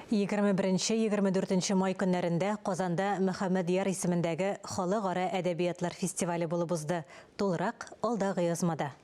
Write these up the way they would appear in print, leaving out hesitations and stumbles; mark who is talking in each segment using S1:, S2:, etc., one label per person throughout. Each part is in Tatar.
S1: 21-24 май көннәрендә Казанда Мөхәммәдьяр исемендәге Халыкара әдәбиятлар фестивале булып узды. Тулырак алдагы язмада.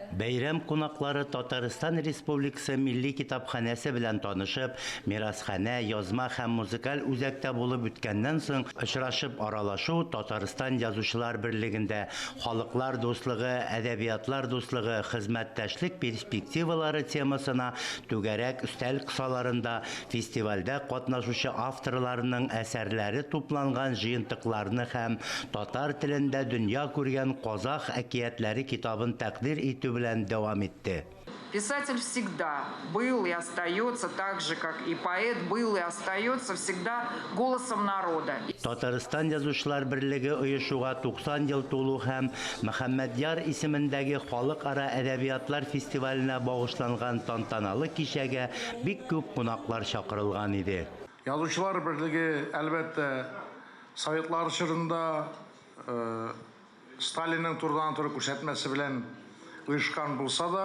S2: Бәйрәм кунаклары Татарстан Республикасы Милли китапханәсе белән танышып, мирасханә, язма һәм музыкаль үзәктә булып үткәннән соң, очрашып аралашу Татарстан Язучылар берлегендә Халыклар дуслыгы, әдәбиятлар дуслыгы, хезмәттәшлек перспективалары темасына Түгәрәк өстәл кысаларында фестивальдә катнашучы авторларның әсәрләре тупланган җыентыкларны һәм татар телендә дөнья күргән Казах әкиятләре китабын тәкъдир итү белән дәвам итте.
S3: Писатель всегда был и остается, так же, как и поэт был и остается всегда голосом народа.
S2: Татарстан Язучылар берлеге оешуга 90 ел тулу һәм Мөхәммәдьяр исемендәге Халыкара әдәбиятлар фестиваленә багышланган тантаналы кичәгә бик күп кунаклар чакырылган иде.
S4: Язучылар берлеге, әлбәттә, советлар чорында Сталинның турыдан-туры күрсәтмәсе белән оешкан булса да,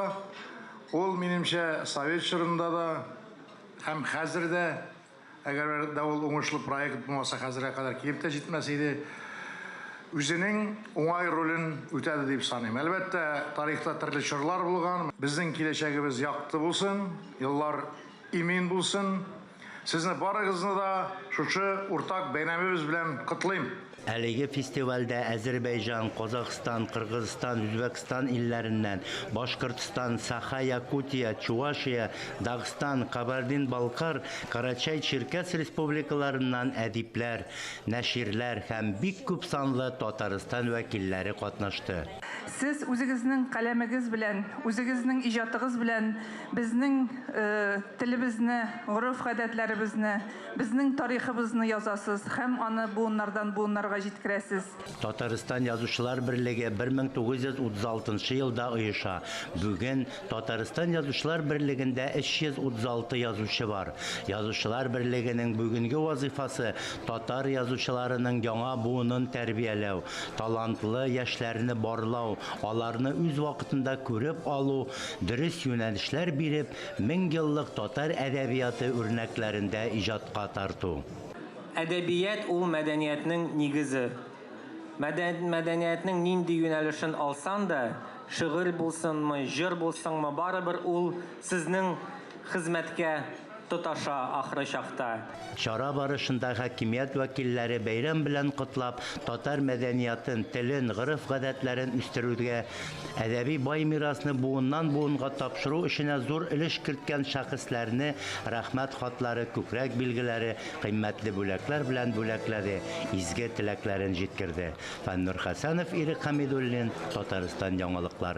S4: ул, минемчә, совет чорында да һәм хәзер дә, әгәр дә ул уңышлы проект булмаса, хәзергә кадәр килеп тә җитмәс иде, үзенең уңай ролен үтәде дип саныйм. Әлбәттә, тарихта төрле чорлар булган. Безнең киләчәгебез якты булсын, еллар имин булсын. Сезне барыгызны да шушы уртак бәйрәмебез белән котлыйм!
S2: Әлеге фестивальдә Әзербәйҗан, Казахстан, Кыргызстан, Үзбәкстан илләреннән, Башкортстан, Саха-Якутия, Чувашия, Дагстан, Кабардин-Балкар, Карачай-Черкес республикаларыннан әдипләр, нәширләр һәм бик күп санлы Татарстан вәкилләре катнашты.
S5: Сез үзегезнең каләмегез белән, үзегезнең иҗатыгыз белән безнең телебезне, гореф-гадәтләребезне, безнең тарихыбызны язасыз һәм аны буыннардан буыннарга җиткерәсез.
S2: Татарстан Язучылар берлеге 1936 нчы елда оеша. Бүген Татарстан Язучылар берлегендә 336 язучы бар. Язучылар берлегенең бүгенге вазыйфасы, татар язучыларының яңа буынын тәрбияләү, талантлы яшьләрне барлау, аларны үз вакытында күреп алу, дөрес юнәлешләр биреп, меңьеллык татар әдәбияты үрнәкләрендә иҗатка тарту.
S6: Әдәбият ул мәдәниятнең нигезе. Мәдәниятнең нинди юнәлешен алсаң да, шигырь булсынмы, җыр булсынмы, барыбер ул сезнең хезмәткә тоташа ахры чакта.
S2: Чара барышында хакимият вәкилләре бәйрәм белән котлап, татар мәдәниятын, телен, гореф-гадәтләрен үстерүгә, әдәби бай мирасны буыннан-буынга тапшыру эшенә зур өлеш керткән шәхесләрне Рәхмәт хатлары, күкрәк билгеләре, кыйммәтле бүләкләр белән бүләкләде, изге теләкләрен җиткерде. Фәннур Хәсәнов, Ирек Хәмидуллин, Татарстан яңалыклары.